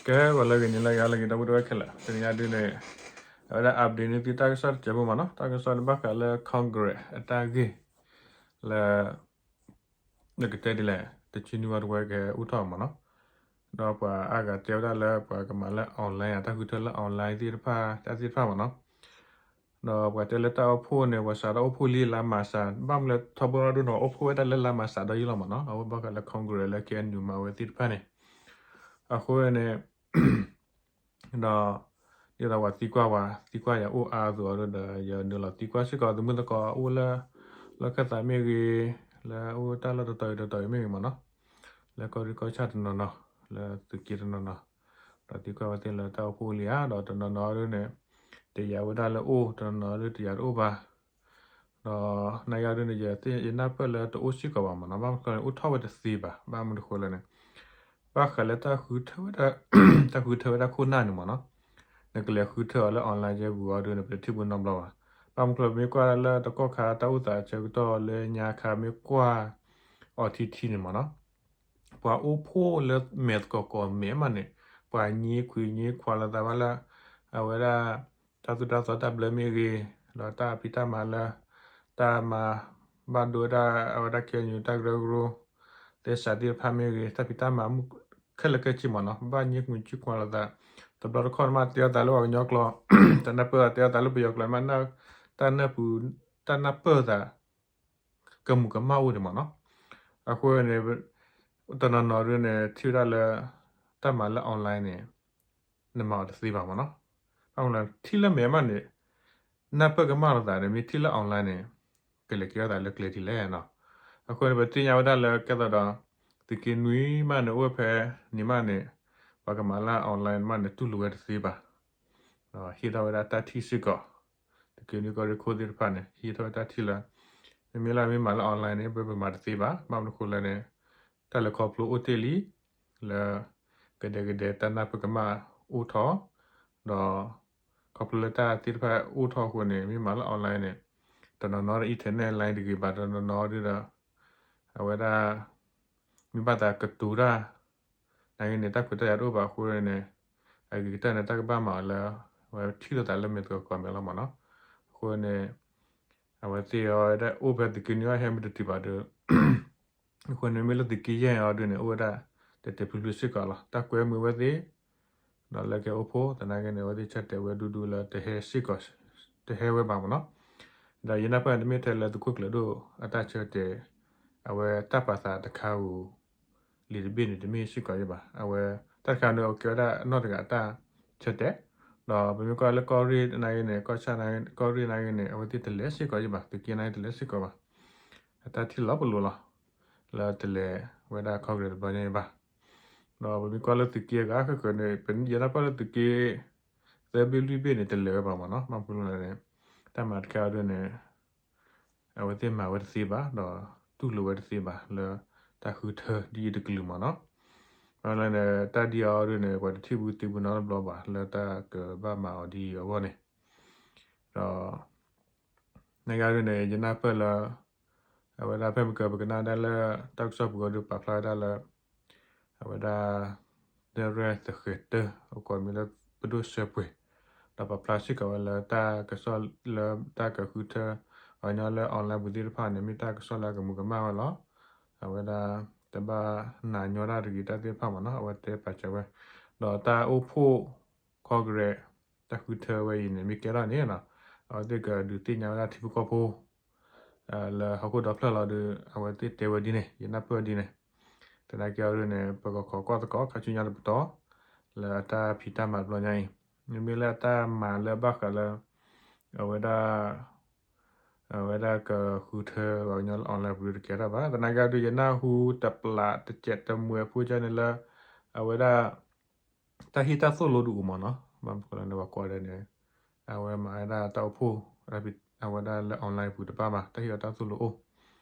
ကဲ ဂီၤလၢအဂ့ၤ နံၤလၢအဂ့ၤ ဟါလၢအဂ့ၤ ဒီပုၢ်ဝဲၢ်ခဲလၢာ် တနံၤညါဒုန့ၣ် အဝဲဒၣ် update န့ၢ်သုတၢ်ကစီၣ်တစဲးဖိမ့ၢ်နီၤ, တၢ်ကစီၣ်န့ၣ်ဘၣ်ဃးလၢ Congress အတၢ်ဂ့ၢ် လၢ နကတဲဒ်လဲၣ် တဆံနွံဝီတဝဲကဟဲအိၣ်ထီၣ်မ့ၢ်နီၤ, ဒီးပှၤအါဂၤတဲဝဲဒၣ်လၢပှၤကမၤလၢ online အတၢ်ဃုထၢလၢ online သ့ၣ်တဖၣ် တၢ်သ့ၣ်တဖၣ်မ့ၢ်နီၤ, ဒီးပှၤတဲလၢတၢ်အိၣ်ဖှိၣ်န့ၣ် ပှၤစးထီၣ်အိၣ်ဖှိၣ်လံလါမၢ်ၡး ဘၣ်မနုၤလဲၣ် ထီဘိအီၤဒုနီၤ အိၣ်ဖှိၣ်ဝဲဒၣ်လၢလါမၢ်ၡးဒီးယံာ်လီၤမ့ၢ်နီၤ, အဝဲဘၣ်ဃးလၢ Congress လၢ K N U မၤဝဲသ့ၣ်တဖၣ်န့ၣ်, အဃိန့ၣ် ဒီး ဒ်သိးပှၤသံကွၢ်ဝဲ သံကွၢ်ယၤအိၣ်အါအသိးအီၤဒီး ယနုာ်လီၤသံကွၢ်စ့ၢ်ကီး သမုၢ်သကိးအိၣ်လၢ လီၢ်ခၢၣ်သးမ့ၢ်ဂ့ၤ, လၢအိၣ်တၢ်လီၢ်တတီၤအံၤတတီၤအံၤမ့ၢ်ဂ့ၤမ့ၢ်နီၤ, လၢကီၢ်ရ့ၣ်ကီၢ်ဆၣ်တနီၤနီၤ, လၢသုးက့တနီၤနီၤ, ဒီးသံကွၢ်ဝဲသ့ၣ်လၢတၢ်အိၣ်ဖှိၣ်လံဧါ, ဒီးတနီၤနီၤဒုန့ၣ် တယာ်ဝဲဒၣ်လၢအိၣ်, တနီၤနီၤဒုတယာ်တအိၣ်ဘၣ် ဒီးနၤယၤဒုန့ၣ် ယနၢ်ပၢၢ်လၢတအိၣ်စ့ၢ်ကီးဘၣ်မ့ၢ်နီၤ, ဘၣ်မနုၤလဲၣ်န့ၣ် အိၣ်ထီၣ်ဝဲတသ့ဘၣ်, ဘၣ်မနုၤဃိလဲၣ်န့ၣ် ဘၣ်ဃးလၢတၢ်ဃုထၢဝဲဒၣ် တၢ်ဃုထၢဝဲဒၣ်ခိၣ်နၢ်န့ၣ်မ့ၢ်နီၤ, နကလဲၤဃုထၢအီၤလၢ online ကဲပူၤအီၤဒုန့ၣ် ပတထံၣ်ဘူးနီတဘျီဘၣ်, ဘၣ်မနုၤလဲၣ် ပမ့ၢ်ကွၢ်လၢတကီၢ်ခါတၢ်အိၣ်သးအဆၢကတီၢ်လၢညါခါ မ့ၢ်ကွၢ်အီၤထံထံန့ၣ်မ့ၢ်နီၤ ပှၤအိၣ်ဖှိၣ်လၢမဲာ်သကိးကိးမဲာ်မးန့ၣ် ပှၤညံခွံညံခွါလိာ်သးဘၣ်လၢ အဝဲဒၣ် တၢ်သိၣ်တၢ်သီတၢ်ဘျၢမ့ၢ်ဂ့ၤ, ဒီးတၢ်ဖံးတၢ်မၤလၢ တၢ်မၤဘၣ်ဒိဝဲဒၣ် အဝဲဒၣ် K N U တၢ်ကရၢကရိ သဲစးသ့ၣ်တဖၣ်မ့ၢ်ဂ့ၤ, တၢ်ဖံးတၢ်မၤမုၢ်ခဲလၢာ်ခဲဆ့မ့ၢ်နီၤ, ဘၣ်ညံခွံညံခွါလိာ်သး, တဘျီတခီၣ်န့ၣ်မး တဲအသးလၢပှၤကညီကျိာ်, တၢ်နၢ်ပၢၢ်သး တဲအသးလၢပယီၤကျိာ်မး, တၢ်နၢ်ပူၤ တၢ်နၢ်ပၢၢ်သး ကမူၤကမၣ်အိၣ်ဒံးမ့ၢ်နီၤ. အဃိန့ၣ် တနီၤနီၤဒုန့ၣ် ထံၣ်ဝဲဒၣ်လၢ တၢ်မၤလၢ online န့ၣ် နမၤအီၤတသ့ဘၣ်မ့ၢ်နီၤ. ဘၣ်မနုၤလဲၣ် ထံၣ်လၢမဲာ်မးန့ၣ် နၢ်ပၢၢ်ကမၣ်လိာ်သးန့ၣ် မ့ၢ်ထံၣ်လၢ online န့ၣ် ကလဲၤကဲထီၣ်သးလၢကျဲဒ်လဲၣ်နီၤ. အဃိန့ၣ် ပသ့ၣ်ညါဝဲဒၣ်လၢကဲသိးဒီး သုးက့နွံမးန့ၣ် အိၣ်ဝဲဖဲန့ၣ်မးန့ၣ် ပှၤကမၤလၢ online မးန့ၣ် တူၢ်လိာ်ဝဲတသ့ဘၣ် ဒီးဟ့ၣ်ထီၣ်ဝဲဒၣ်တၢ်ထံၣ်စ့ၢ်ကီး, သုးက့နွံကီၢ်ရ့ၣ်ခိၣ်သ့ၣ်တဖၣ်န့ၣ် ဟ့ၣ်ထီၣ်ဝဲတၢ်ထံၣ်လၢ မ့မ့ၢ်လၢမ့ၢ်မၤလၢ online န့ၣ် ပပမၤတသ့ဘၣ်. ဘၣ်မနုၤဃိလဲၣ်န့ၣ် တၢ်လဲၤခီဖျိအိၣ်တ့ၢ်လံ လၢ ကဒဲကဒဲတၢ်နၢ်ပၢၢ်ကမၣ်အိၣ်ထီၣ်, ဒီး ခီဖျိလၢတၢ်သ့ၣ်တဖၣ်အိၣ်ထီၣ်အဃိန့ၣ် မ့ၢ်မၤလၢ online န့ၣ် တနီၤနီၤဒီး internet line တဂ့ၤဘၣ်, တနီၤနီၤဒုဒီး အဝဲဒၣ် မ့ၢ်ဘၣ်သးကတိၤတၢ် နာ်က့န့ၣ် တၢ်ခွဲးတၢ်ယာ်တအိၣ်ဘၣ်အဃိန့ၣ် အဂ့ၤကတၢၢ်န့ၣ် တၢ်ကဘၣ်မၤအီၤလၢ အဝဲထံၣ်လိာ်သးလၢမဲာ်သကိးကိးမဲာ်လီၤမ့ၢ်နီၤ. အဃိန့ၣ် အဝဲသ့ၣ်အီၤဒၣ်အိၣ်ဖဲသုးက့နွံအီၤဟဲမ့ၢ်တတုၤဘၣ်ဒီး အဃိန့ၣ်မ့ၢ်လၢသုးက့ယဲၢ်အီၤဒုန့ၣ် အိၣ်ဝဲဒၣ် တဲာ်တဲာ်ဖျုးဖျုးစ့ၢ်ကီးလီၤ. တၢ်ကွဲမုာ်ဝဲသ့ၣ် ဒီးလၢကဲအိၣ်ဖှိၣ် သနာ်က့န့ၣ် အဝဲသ့ၣ်ဆၢတဲာ်ဝဲဒူဒူလၢတဟဲစ့ၢ်ကီး တဟဲဝဲဘၣ်မ့ၢ်နီၤ. ဒီးယနၢ်ပၢၢ်န့ၣ် တမ့ၢ်ထဲလၢသုးခိၣ်ကျၢၢ်ဒိၣ်အတၢ်ဆၢတဲာ် အဝဲတၢ်ပာ်သးတခါဧိၤ လံာ်တဘ့ၣ်န့ၣ် တမ့ၢ်စ့ၢ်ကီးယဲၢ်ဘၣ်. အဝဲ တၢ်တခါန့ၣ် ကဲဝဲဒၣ်နီၢ်တဂၤအတၢ်ဆၢတဲာ်, ဒီးပမ့ၢ်ကွၢ်လၢကီၢ်ရ့ၣ်နာ်က့န့ၣ် ကီၢ်ဆၣ်နာ်က့ ကီၢ်ရ့ၣ်နာ်က့န့ၣ် အဝဲသ့ၣ်တလဲၤစ့ၢ်ကီးယဲၢ်ဘၣ်, သုးက့နာ်က့တလဲၤစ့ၢ်ကီးဘၣ်. အတၢ်ထံၣ်လီၤပလိာ်လီၤ လၢတလဲၤဝဲဒၣ် Congress တဘျီညါအံၤဘၣ်. ဒီးပမ့ၢ်ကွၢ်လၢသုးက့အဂၤဃၣ်ဃၣ်န့ၣ် ပယဲၢ်နၢ်ပၢၢ်လၢသုးက့ သၢဘ့ၣ်လွံၢ်ဘ့ၣ်န့ၣ် တလဲၤဝဲဘၣ်မ့ၢ်နီၤ. ဘၣ်မနုၤလဲၣ်န့ၣ် တၢ်မၤတခါအံၤဒ်န့ၣ် အဝဲသ့ၣ်မၤဝဲတသ့ဘၣ် ဒီးတူၢ်လိာ်ဝဲတသ့ဘၣ်လၢတၢ်ဃုထၢဒ်အံၤတကလုာ်မ့ၢ်နီၤ. ဘၣ်မနုၤလဲၣ်န့ၣ် တၢ်ဒ်အံၤအံၤဒ်န့ၣ် ပှၤတထံၣ်ဘူးသ့ဘူးနီတဘျီဘၣ် လၢတၢ်ကဘၣ်မၤအီၤဒ်အံၤအဂီၢ်န့ၣ်. ဒီး နကဒ်န့ၣ် ယနၢ်ပၢၢ်လၢ အဝဲဒၣ်ဖဲမကၢပကနၣ်ဒၣ်လၢ တၢ်ကစီၣ်ပူၤအံၤဒ်ပာ်ဖျါဝဲဒၣ်လၢ အဝဲဒၣ် တရဲၣ်သဃဲၤတၢၢ် အကိးမံၤလၢပဒိၣ်စၢၤပှဲၤ ဒီးပာ်ဖျါစ့ၢ်ကီးဝဲလၢတၢ်ကစီၣ်လၢတၢ်ကဃုထၢ ပှၤကညီလၢ online ပူၤသ့ၣ်တဖၣ်န့ၣ် မ့ၢ်တၢ်ကစီၣ်လၢအကမူးကမၣ်ဝဲလီၤ. အဝဲဒၣ် တဘၣ်နာ်ညီတၢ်တဂ့ၤတၢ်သ့ၣ်တဖၣ်မ့ၢ်နီၤ အဝဲတဲပာ်စၢၤဝဲ ဒီးတၢ်အိၣ်ဖှိၣ် Congress တၢ်ဃုထၢဝဲအံၤန့ၣ် မ့ၢ်ကဲထီၣ်န့ၣ် အဝဲသ့ၣ်ကဒုးသ့ၣ်ညါဝဲဒၣ်ထံဖိကီၢ်ဖိ လၢဟီၣ်ခိၣ်ဒီဖျၢၣ်လီၤဒီး အဝဲသ့ၣ်တဲဝဲဒ်န့ၣ် ယနၢ်ပၢၢ်ဒ်န့ၣ်. သနာ်က့အံၤဒ်န့ၣ် ပကခိးကွၢ်သကိးခါဆူညါတပတီၢ် လၢအတၢ်ဖံးတၢ်မၤတဘျီညါအံၤ မ့မ့ၢ်လၢအတၢ်မၤလၢအဘၣ်ဃးလၢ အဝဲဒၣ် အဝဲဒၣ်ကဃုထၢပှၤကညီလၢ online ပူၤတကဲထီၣ်ဘၣ်. သနာ်က့အံၤဒ်ယနၢ်ဟူတပျးတစဲးတမှဲၤဖိကန့ၣ်လၢ အဝဲဒၣ် တၢ်ဟ့ၣ်တၢ်သိၣ်လိတအိၣ်မ့ၢ်နီၤ ဘၣ်မနုၤဃိလဲၣ်န့ၣ် ပှၤကိးဂၤဒဲးန့ၣ် အဝဲမၤဝဲဒၣ်တၢ်အိၣ်ဖှိၣ် အဝဲဒၣ်လၢ online ပူၤတဘၣ်မး တၢ်ဟ့ၣ်အီၤတၢ်သိၣ်လိအိၣ်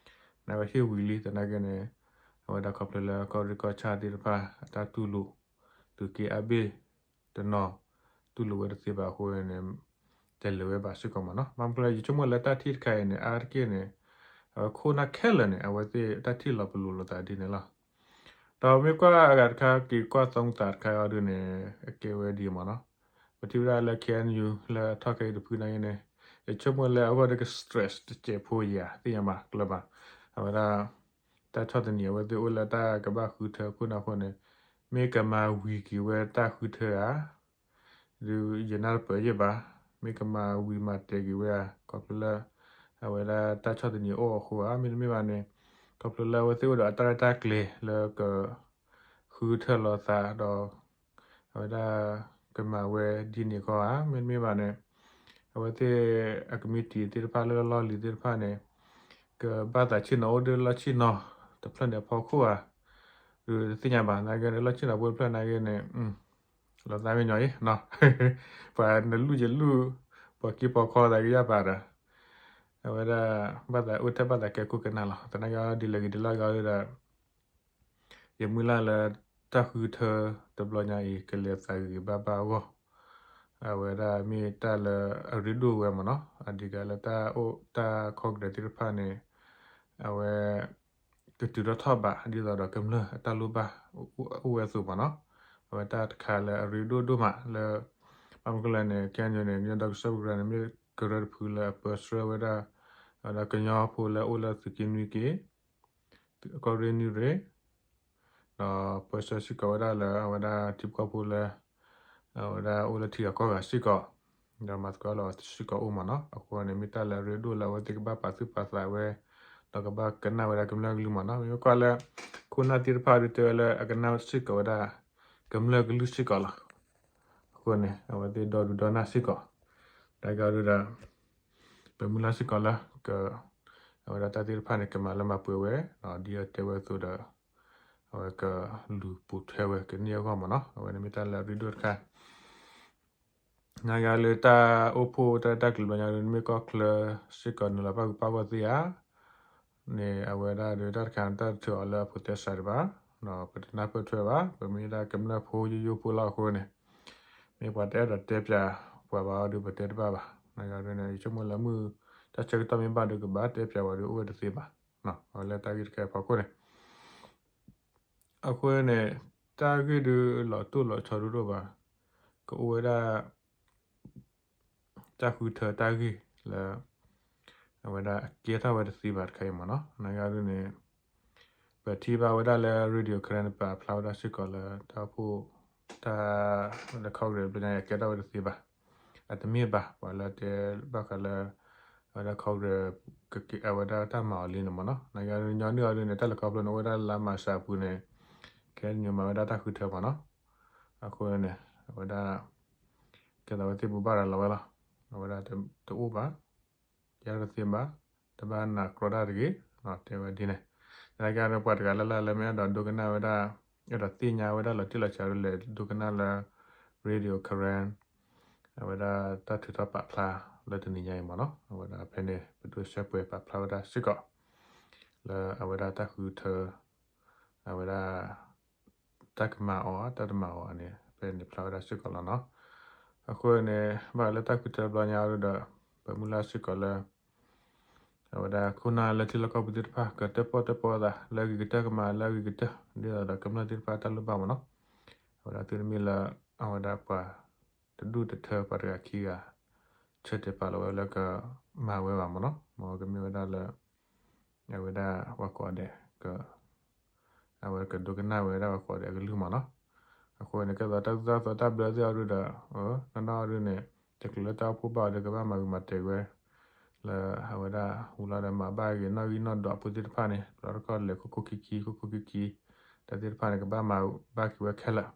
နဝဲဟ့ၣ်ဝံၤလံ သနာ်က့န့ၣ် အဝဲဒၣ်ခီဖျိလၢကီၢ်ရ့ၣ်ကီၢ်ဆၣ်သ့ၣ်တဖၣ် အတၢ်တူၢ်လိာ် သုးက့အါဘ့ၣ်တနီၤ တူၢ်လိာ်ဝဲတသ့ဘၣ်အဃိန့ၣ် တလဲၤဝဲဘၣ်စ့ၢ်ကီးမ့ၢ်နီၤ. ဘၣ်မနုၤဃိလဲၣ် ယဆိကမိၣ်လၢတၢ်ထံၣ်တခါအံၤန့ၣ် အါတက့ၢ်န့ၣ် အဝဲခိၣ်နၢ်ခဲလၢာ်န့ၣ် အဝဲသ့ၣ်တၢ်ထံၣ်လီၤပလိာ်လိာ်သးဒ်န့ၣ်လီၤ. ဒီးမ့ၢ်ကွၢ်အဂၤတခါ က့ၤကွၢ်သုံးသပ်တခါအံၤဒုန့ၣ် အကဲဝဲဒ်အံၤမ့ၢ်နီၤ. ပထံၣ်ဝဲဒၣ်လၢ K N U လၢအထီၣ်ခဲအံၤတဖုနာ်က့န့ၣ် ယဆိကမိၣ်လၢအဂီၢ်ဒီးက stress တစဲးဖိယၤ သ့ၣ်ညါဘၣ်ကျၢၤဘၣ်. အဝဲဒၣ် တၢ်ဆီၣ်သနံးအဝဲသ့ၣ်အိၣ်လၢတၢ်ကဘၣ်ဃုထၢအခိၣ်နၢ်အဃိန့ၣ် မ့ၢ်ကမၤဝံၤက့ၤဝဲတၢ်ဃုထၢဧါ ဒုးယနၢ်တပၢၢ်ယဲၢ်ဘၣ်, မ့ၢ်ကမၤဝံၤမၤတဲာ်က့ၤဝဲဧါ ခီဖျိလၢ အဝဲဒၣ်တၢ်ဆီၣ်သနံးအိၣ်အဃိဧါ မ့တမ့ၢ်ဘၣ်န့ၣ် ခီဖျိလၢအဝဲသ့ၣ်အိၣ်ဒီးအတၢ်ရဲၣ်တၢ်ကျဲၤလၢက ဃုထၢလိာ်သးဒီး အဝဲဒၣ်ကမၤဝဲဒ်န့ၣ်ခီဧါ မ့တမ့ၢ်ဘၣ်န့ၣ် အဝဲသ့ၣ်အ committee သ့ၣ်တဖၣ်လၢလီၢ်လံၤသ့ၣ်တဖၣ်န့ၣ် ကဘၣ်သးဆ့ၣ်နီၤအိၣ်ဒီးလီၢ်ဆ့ၣ်နီၤတဖျၢၣ်န့ၣ်အဖီခိၣ်ဧါ ဒုးတသ့ၣ်ညါဘၣ် နာ်က့န့ၣ် လီၢ်ဆ့ၣ်နီၤဖိတဖျၢၣ်နာ်က့န့ၣ် လီၤသးမ့ၢ်ညီအံၤနီၤ ပှၤနလူၢ်ယလူၢ် ပှၤက့ၤပိာ်ခီသးကယၢ်ပာ်ဒီး အဝဲဒၣ် ဘၣ်သးအိၣ်ထဲဘၣ်သးကဲခိၣ်ကနၣ်လီၤ သနာ်က့ဒ်လဲၣ်ဂ့ၤဒ်လဲၣ်ဂ့ၤဒီး ယမုၢ်လၢ်လၢတၢ်ဃုထၢတဘျီညါအံၤ ကလဲၤသးဂ့ၤဂ့ၤဘၣ်ဘၣ်အဂီၢ် အဝဲဒၣ်မ့ၢ်တၢ်လၢအရ့ဒိၣ်ဝဲမ့ၢ်နီၤ အဒံးကးလၢတၢ်အိၣ်တၢ် Congress သ့ၣ်တဖၣ်န့ၣ် အဝဲ ကတုၤထီၣ်ထီၣ်ဘး ဒ်သိးဒီးကမျၢၢ်အတၢ်လိၣ်ဘၣ်အိၣ်ဝဲအသိးမ့ၢ်နီၤ အဝဲတၢ်တခါလၢအရ့ဒိၣ်ဒိၣ်မးလၢ ဘၣ်မနုၤလဲၣ်န့ၣ် ခဲအံၤန့ၣ် ကညီဒီကစၢ်ပူၤကရၢန့ၣ် မ့ၢ်ကရၢတဖုလၢအပၢဆှၢဝဲဒၣ် အဝဲဒၣ်ကညီဖိလၢအအိၣ်လၢသုးက့နွံက့ ကီၢ်ရ့ၣ်နုာ်ရ့ၣ် ဒီးပၢဆှၢစ့ၢ်ကီးဝဲဒၣ်လၢအဝဲဒၣ်ထံဖိကီၢ်ဖိလၢ အဝဲဒၣ်အိၣ်လၢထံဂၤကီၢ်ဂၤစ့ၢ်ကီး ဒီးမၤသကိးလၢအဝဲသ့ၣ်စ့ၢ်ကီးအိၣ်မ့ၢ်နီၤ အဃိန့ၣ် မ့ၢ်တၢ်လၢအရ့ဒိၣ်လၢအဝဲသ့ၣ်ကဘၣ်ပာ်သူၣ်ပာ်သးဝဲ ဒီးကဘၣ်ကနၣ်ဝဲဒၣ်ကမျၢၢ်ကလုၢ်မ့ၢ်နီၤ မ့မ့ၢ်ကွၢ်လၢ ခိၣ်နၢ်သ့ၣ်တဖၣ်ဒုးတဲဝဲလၢအကနၣ်စ့ၢ်ကီးဝဲဒၣ် ကမျၢၢ်ကလုၢ်စ့ၢ်ကီးလီၤ အဃိန့ၣ် အဝဲသ့ၣ်ဒီဒူၣ်ဒီနၢ်စ့ၢ်ကီး တၢ်ကဒီး ပမုၢ်လၢ်စ့ၢ်ကီးလၢ က အဝဲဒၣ်တၢ်သ့ၣ်တဖၣ်န့ၣ် ကမၤလၢမၤပှဲၤဝဲ ဒ်အတဲဝဲအသိးဒီး အဝဲကလူၤပိာ်ထွဲဝဲကန့ၢ်အဂီၢ်မ့ၢ်နီၤ အဝဲန့ၣ်မ့ၢ်တၢ်လၢအရ့ဒိၣ်တခါ နာ်က့လၢတၢ်အိၣ်ဖှိၣ်တၢ်ရဲၣ်တၢ်ကျဲၤဘျီညါ မ့ၢ်ကီၢ်ချၢစ့ၢ်ကီးနုာ်လီၤပၣ်ဃုာ်ပၣ်ဂီၢ်သ့ဧါ န့ၣ် အဝဲဒၣ်ဒီးတၢ်တခါန့ၣ် တၢ်တထုးအီၤလၢအဖိးသဲစးဒံးဘၣ်, ဒီးပတနၢ်ပၢၢ်ထွဲဘၣ်, ပမ့ၢ်ဒၣ်ကမျၢၢ်ဖိယိယိဖိလီၤအဃိန့ၣ်, မ့ၢ်ပှၤတအဲၣ်ဒိးတဲပၠးပှၤဘၣ်အီၤဒီး ပတဲတဘၣ်ဘၣ်. နဂၤဒ်န့ၣ် ယဆိကမိၣ်လၢမုၢ်တၢ်ဆၢကတီၢ်မ့ၢ်ဘၣ်ဒီး ကဘၣ်တဲပၠးဝဲဒီး အိၣ်ဝဲတသ့ဘၣ်, အဝဲလၢတၢ်ဂ့ၢ်တခါအံၤအဖီခိၣ်န့ၣ် အဃိန့ၣ် တၢ်ဂ့ၢ်ဒုးလီၤတိၢ်လီၤဆီဒိၣ်ဒိၣ်ဘၣ်, ကအိၣ်ဝဲဒၣ် တၢ်ဃုထၢတၢ်ဂ့ၢ်လၢ အဝဲဒၣ်အကဲထီၣ်ဝဲတသ့ဘၣ်တခါအံၤမ့ၢ်နီၤ. နဂၤဒ်န့ၣ် ပထံၣ်ဘၣ်ဝဲဒၣ်လၢ Radio Karen န့ၣ် ပာ်ဖျါဝဲဒၣ်စ့ၢ်ကီးလၢတၢ်အိၣ်ဖှိၣ် တၢ် လၢ Congress ဘျီညါအံၤအကဲထီၣ်ဝဲတသ့ဘၣ်, အတမ့ၢ်ဘၣ် ပှၤလၢတဲဘၣ်ဃးလၢ အဝဲဒၣ် Congress အဝဲဒၣ်တၢ်မၤအီၤလံန့ၣ်မ့ၢ်နီၤ. နဂၤဒ်ညီနုၢ်အီၤဒ်န့ၣ် တၢ်လဲၤခီဖျိန့ၣ် အိၣ်ဝဲဒၣ်လါမၤၡးအပူၤန့ၣ် ခဲအံၤမၤဝဲဒၣ်တၢ်ဃုထၢမ့ၢ်နီၤ. အဃိန့ၣ် အဝဲဒၣ် ကဲသးဝဲသ့ၣ်ပူၤဘၣ်ရၤလီၤဝဲလီၤ. အဝဲဒၣ်တအိၣ်ဘၣ်, ယတသ့ဘၣ်, တဘၣ်နာ်ကြီတၢ်တဂ့ၤ, တဲဝဲဒ်န့ၣ်. နကပှၤတဂၤလၢ်လၢ်လၢမ့ၢ်အဲၣ်ဒိးဒိကနၣ်ဝဲဒၣ်, အဲၣ်ဒိးသ့ၣ်ညါဝဲဒၣ်လီၤတံၢ်လီၤဆဲးဒီး လဲၤဒိကနၣ်လၢ Radio Karen အဝဲဒၣ်တၢ်ထုးထီၣ်ပာ်ဖျါလၢတနံၤညါအံၤမ့ၢ်နီၤ. အဝဲဒၣ်ဖဲန့ၣ် ပဒိးရှဲပှဲၤပာ်ဖျါဝဲဒၣ်စ့ၢ်ကီး လၢအဝဲဒၣ်တၢ်ဃုထၢ အဝဲဒၣ် တၢ်ကမၤအီၤ တၢ်တမၤအီၤန့ၣ် ဖဲန့ၣ်ဖျါဝဲဒၣ်စ့ၢ်ကီးလီၤနီၤ. အဃိန့ၣ် ဘၣ်လၢတၢ်ဃုထၢဘျီညါဒီး ပမုၢ်လၢ်စ့ၢ်ကီးလၢ အဝဲဒၣ်ခိၣ်နၢ်လၢထံလီၢ်ကီၢ်ပူၤသ့ၣ်တဖၣ် ကတၢၣ်ပီၣ်တၢၣ်ပီသး လၢအဂ့ၤကတၢၢ် ကမၤလၢအဂ့ၤကတၢၢ် ဒ်သိးဒီးကမျၢၢ်သ့ၣ်တဖၣ်တၢ်လိၣ်ဘၣ်မ့ၢ်နီၤ. အဝဲဒၣ်သုတမ့ၢ်လၢ အဝဲဒၣ်ပှၤ တဒူၣ်တထၢပှၤတဂၤခံဂၤ ဆၢတဲာ်ပာ်လီၤဝဲလၢကမၤဝဲဘၣ်မ့ၢ်နီၤ. မ်ကမ့ၢ်ဝဲဒၣ်လၢ အဝဲဒၣ်ပှၤကိးဂၤဒဲး အဝဲကဒိကနၣ်ဝဲဒၣ်ပှၤကိးဂၤဒဲးအကလုၢ်မ့ၢ်နီၤ. အဃိန့ၣ် ကဲသိးတၢ်သိၣ်တၢ်သီတၢ်ဘျၢသ့ၣ်အီၤဒုဒီး နီၢ်နီၢ်အီၤဒုန့ၣ် တချုးလၢတၢ်အိၣ်ဖှိၣ်ဘၣ်အီၤဒီး ကဘၣ်မၤဂ့ၤမၤတဲာ်ဝဲ လၢအဝဲဒၣ်ဟူလီၤဒီးမၤဘၣ်ဂ့ၤနီၣ်ဂံၢ်နီၣ်ဒွးအဖိသ့ၣ်တဖၣ်န့ၣ် လီၤတခီလဲၤခိၣ်ခိၣ်ခံခံ ခိၣ်ခိၣ်ခံခံ တၢ်သ့ၣ်တဖၣ်န့ၣ် ကဘၣ်မၤဘၣ်က့ၤဝဲခဲလၢာ်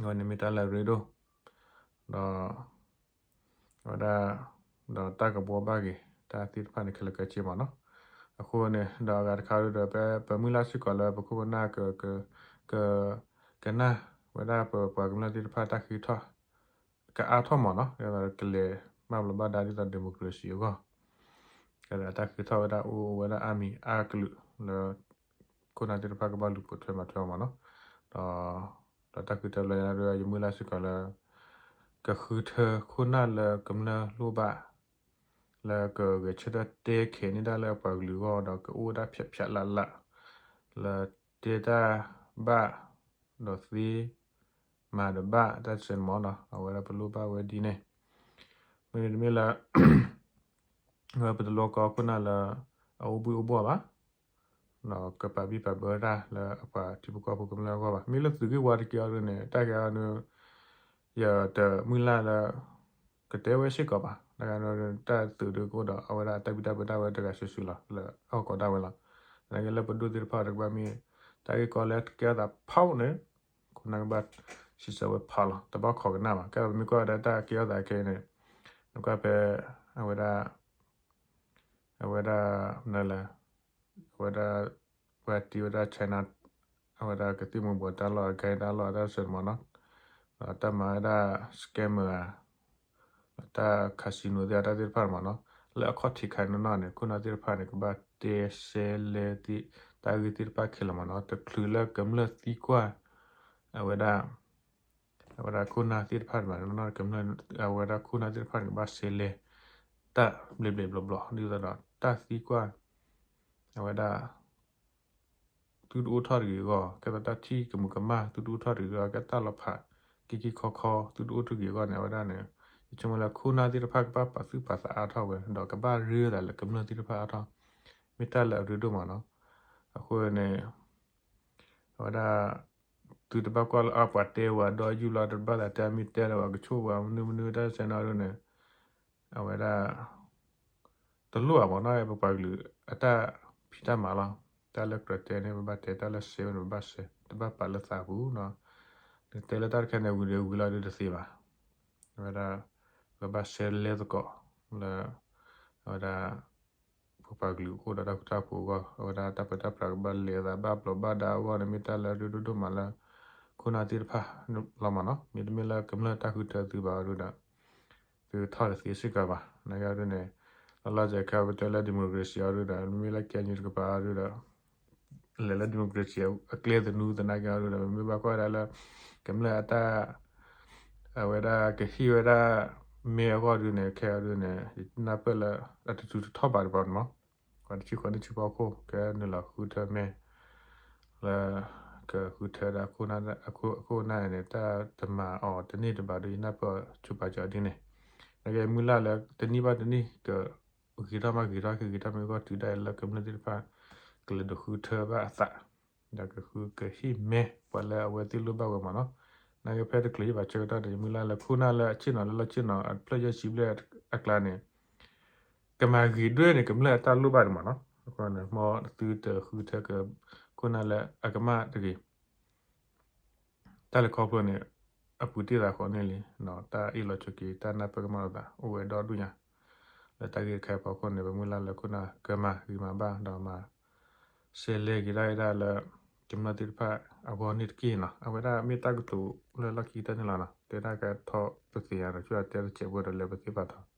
အဝဲန့ၣ်မ့ၢ်တၢ်လၢအရ့ဒိၣ် ဒီး အဝဲဒၣ် ဒီးတၢ်ကဘှီဘၣ်က့ၤ တၢ်သ့ၣ်တဖၣ်န့ၣ် ခဲလၢာ်ခဲဆ့မ့ၢ်နီၤ. အဃိန့ၣ် ဒီးအဂၤတခါဒီး ပမုၢ်လၢ်စ့ၢ်ကီးလၢပခိၣ်ပနၢ် က ကနၣ်ဝဲဒၣ်ပပှၤကမျၢၢ်သ့ၣ်တဖၣ်တၢ်ဃ့ထီၣ် ကအါထီၣ်မ့ၢ်နီၤ ကလဲၤမၤဘျီးဘၣ်ဒါဒ်သိး democracy အဂီၢ် ကဲဒီးတၢ်ဃ့ထီၣ်ဝဲဒၣ်အိၣ်ဝဲဒၣ်အါမံၤအါကလုာ်လၢ ခိၣ်နၢ်သ့ၣ်တဖၣ်ကဘၣ်လူၤပိာ်ထွဲမၤထွဲအီၤမ့ၢ်နီၤ. ဒီး ဒီးတၢ်ဃ့ထီၣ်ဘျီညါဒီး ယမုၢ်လၢ်စ့ၢ်ကီးလၢ ကဃုထၢခိၣ်နၢ်လၢကမျၢၢ်လိၣ်ဘၣ် လၢကဂဲၤဆၢထၢၣ်တဲခဲန့ၢ်ဒၣ်လၢပှၤကလုာ်အဂီၢ် ဒီးကအိၣ်ဝဲဒၣ်ဖျးဖျးလးလး လၢ တဲတၢ်ဘၣ် ဒီးသ့ မၤတဘၣ်တၢ်စဲးမီၤနီၤ အဝဲဒၣ်ပလိၣ်ဘၣ်ဝဲဒ်န့ၣ် မ့မ့ၢ်တမ့ၢ်လၢ ဝဲပတလိၣ်ကီခိၣ်နၢ်လၢ အအိၣ်ဘှံးအိၣ်ဘှီၣ်ဘၣ် ဒီးကပာ်ဘံၣ်ပာ်ဘၢတၢ်လၢအပှၤထံဖိကီၢ်ဖိကမျၢၢ်အဂီၢ်ဘၣ်. မ့ၢ်လၢသုးဂ့ၢ်ဝါတက့ၢ်အီၤဒ်န့ၣ် တၢ်ကဲအီၤဒ် ယတမုၢ်လၢ်လၢ ကတဲဝဲစ့ၢ်ကီးဘၣ်. တၢ်သုးဒုကအိၣ်ဒီးအဝဲဒၣ်တၢ်ဘံၣ်တၢ်ဘၢတၢ်ဝဲတဂၤစုာ်စုာ်လီၤ လၢအီၣ်ကီးဒၣ်ဝဲလီၤ. သနာ်က့လၢပဒိၣ်သ့ၣ်တဖၣ်တကဘၣ်မ့ၢ် တၢ်ဂ့ၢ်ကီလၢကဲထီၣ်သးဖီန့ၣ် ခိၣ်နၢ်ကဘၣ်စံးဆၢဝဲဖီလီၤ တဘၣ်ခိးကနၣ်ဘၣ်. ကဲပမ့ၢ်ကွၢ်ဝဲဒၣ်တၢ်ကဲထီၣ်သးခဲအံၤန့ၣ် နကွၢ်ဖဲ အဝဲဒၣ် အဝဲဒၣ် မနုၤလဲၣ် အဝဲဒၣ် ပှၤတ့ဝဲဒၣ် China အဝဲဒၣ်ကသံၣ်မူၤဘှီးတၢ်လီၢ် အကဲတၢ်လီၢ်တၢ်စဲးမီၤနီၤ ဒီးတၢ်မၤဝဲဒၣ် scammer ဧါ တၢ် casino သ့ၣ်တၢ်သ့ၣ်တဖၣ်မးနီၤ လၢအခီၣ်ထံးခါနီၢ်နီၢ်န့ၣ် ခိၣ်နၢ်သ့ၣ်တဖၣ်န့ၣ် ကဘၣ်တဲစဲလဲ တၢ်ဂ့ၢ်သ့ၣ်တဖၣ်ခဲလၢာ်မးနီၤ တချုးလၢကမျၢၢ်သံကွၢ် အဝဲဒၣ် အဝဲဒၣ်ခိၣ်နၢ်သ့ၣ်တဖၣ်န့ၣ်မးနီၤ ကမျၢၢ် အဝဲဒၣ်ခိၣ်နၢ်သ့ၣ်တဖၣ်န့ၣ် ကဘၣ်စဲလဲ တၢ်ဘျဲးဘျဲးဘျီဘျီ ဒ်သိးဒီး တၢ်သံကွၢ် အဝဲဒၣ် သုတအိၣ်ထီၣ်တဂ့ၤအဂီၢ် ကဲသိးတၢ်ထံၣ်ကမူးကမၣ် သုတအိၣ်ထီၣ်တဂ့ၤအဂီၢ် ကဲတၢ်လီၤဖး က့ၤက့ၤခီခီ သုတအိၣ်တဂ့ၤအဂီၢ်န့ၣ် အဝဲဒၣ်န့ၣ် ယဆိကမိၣ်လၢခိၣ်နၢ်သ့ၣ်တဖၣ်ကဘၣ်ပာ်သူၣ်ပာ်သးအါထီၣ်ဝဲ ဒီးကဘၣ်ရ့သးလၢကမျၢၢ်သ့ၣ်တဖၣ်အါထီၣ် မ့ၢ်တၢ်လၢအရ့ဒိၣ်မးနီၤ အဃိန့ၣ် အဝဲဒၣ် သုတဘၣ်ကွၢ်လၢအပှၤတဲဝဲဒီးယုၢ်လီၤ တဘၣ်သးတဲမ့ၢ်တဲလၢၤဝဲ ကဆိၣ်ဝဲမနုၤမနုၤတၢ်စဲးနီၤဒ်န့ၣ် အဝဲဒၣ် တလိၣ်ဘၣ်မးနီၤ ပပှၤကလုာ်အတၢ်ဖံးတၢ်မၤလီၤ. တၢ်လၢကြၢးတဲန့ၣ် ပဘၣ်တဲ တၢ်လၢစဲဝဲန့ၣ် ပဘၣ်စဲ တဘၣ်ပာ်လၢသးပူၤနီၤ နတဲလၢတၢ်တခါန့ၣ် ဝံၤဒီးဝံၤလီၤဒ်တသ့ဘၣ်. အဝဲဒၣ် ပဘၣ်စဲလဲသကိး လၢ အဝဲဒၣ် ပပှၤကလုာ်အိၣ်ဒီးတၢ်ဃူတၢ်ဖိးအဂီၢ် အဝဲဒၣ်တၢ်ပၢတၢ်ပြးကဘၣ်လဲၤသး ဘၣ်ဘျီးဘၣ်ဒါအဂီၢ်န့ၣ် မ့ၢ်တၢ်လၢအရ့ဒိၣ်ဒိၣ်မးလၢ ခိၣ်နၢ်သ့ၣ်တဖၣ်လီၤမးနီၤ မ့တမ့ၢ်လၢကမျၢၢ်တၢ်ဃုထၢသုဘၣ်အီၤဒ်ဒီး သုထီၣ်တသ့စ့ၢ်ကီးဘၣ်. နကဒ်န့ၣ် လီၤလီၤဆဲးခဲအံၤ ပတဲလၢ democracy အီၤဒ်ဒီး မ့မ့ၢ်လၢ KNU တကပၤအီၤဒ်ဒီး လဲၤလၢ democracy အကျဲသနူသနာ်က့အီၤဒ်ဒီး မ့မ့ၢ်ဘၣ်ကွၢ်ဝဲဒၣ်လၢ ကမျၢၢ်အတၢ် အဝဲဒၣ်ကဟ့ၣ်ဝဲဒၣ် မဲအဂီၢ်ဒ်န့ၣ် ခဲအံၤဒ်န့ၣ် ယနၢ်ပၢၢ်လၢ အတတုၤတထီၣ်ဘၣ်တဘျီန့ၣ်မး ပှၤတဆံဃိးနံၣ်ဆံဖီခိၣ် ကဲနုာ်လီၤဃုထၢမဲ လၢ ကဃုထၢဒၣ် အခိၣ်အနၢ်န့ၣ် တၢ်တမၤအီၤတန့ၢ်တဘၣ်ဒီး ယနၢ်ပၢၢ်ဆိပာ်စၢၤဒ်န့ၣ် နကမုၢ်လၢ်လၢတနံၣ်ဘၣ်တနံၣ် ကဂ့ၤထီၣ်မးဂ့ၤထီၣ် ကဂ့ၤထီၣ်မးဂ့ၤထီၣ် တုၤဒၣ်အံၤလၢကမျၢၢ်သ့ၣ်တဖၣ် ကလဲၤဒုးဃုထၢဘၣ်အသး ဒီးကဃုကဟ့ၣ်မဲ ပှၤလၢအဝဲသ့ၣ်လိၣ်ဘၣ်ဝဲမးနီၤ နကဖဲတချုးယဘၣ်ဆၢကတီၢ်ဒီး ယမုၢ်လၢ်လၢခိၣ်နၢ်လၢအဆ့ၣ်နီၤလၢလီၢ်ဆ့ၣ်နီၤ အဖျၢၣ်ယဲၢ်ဆံဘျဲၣ်အကျါန့ၣ် ကမၤဂ့ၤဒွဲၣ်န့ၣ် ကမျၢၢ်အတၢ်လိၣ်ဘၣ်ဒံးမးနီၤ အဃိန့ၣ် မ်သုတဃုထၢက ခိၣ်နၢ်လၢအကမၣ်တဂ့ၤ တၢ်လဲၤခီဖျိန့ၣ် အပူၤတ့ၢ်သးဃီန့ၣ်လံ တၢ်အ့ၣ်လိာ်ဆိးက့ တၢ်နၢ်ပၢၢ်ကမၣ်လိာ်သး အိၣ်ဝဲဒီဒူၣ်ညါ လၢတၢ်ဂ့ၢ်တခါအံၤအဖီခိၣ်န့ၣ် ပမုၢ်လၢ်လၢခိၣ်နၢ်ကမၤဂ့ၤမၤဘၣ်ဒီးမၤ စဲလဲက့ၤဒၣ်ဝဲဒၣ်လၢ ကမျၢၢ်သ့ၣ်တဖၣ်အဂီၢ်န့ၣ်တက့ၢ်နီၤ အဝဲဒၣ်မ့ၢ်တၢ်ကတိၤလၢလီၢ်ခံကတၢၢ်န့ၣ်လီၤနီၤ တဲဒၣ်ကဲထီၣ်ပသ့ၣ်ညါဒီး ဆူအတဲတစဲးဖိဒီးလဲၤပသ့ၣ်ပာ်ထီၣ်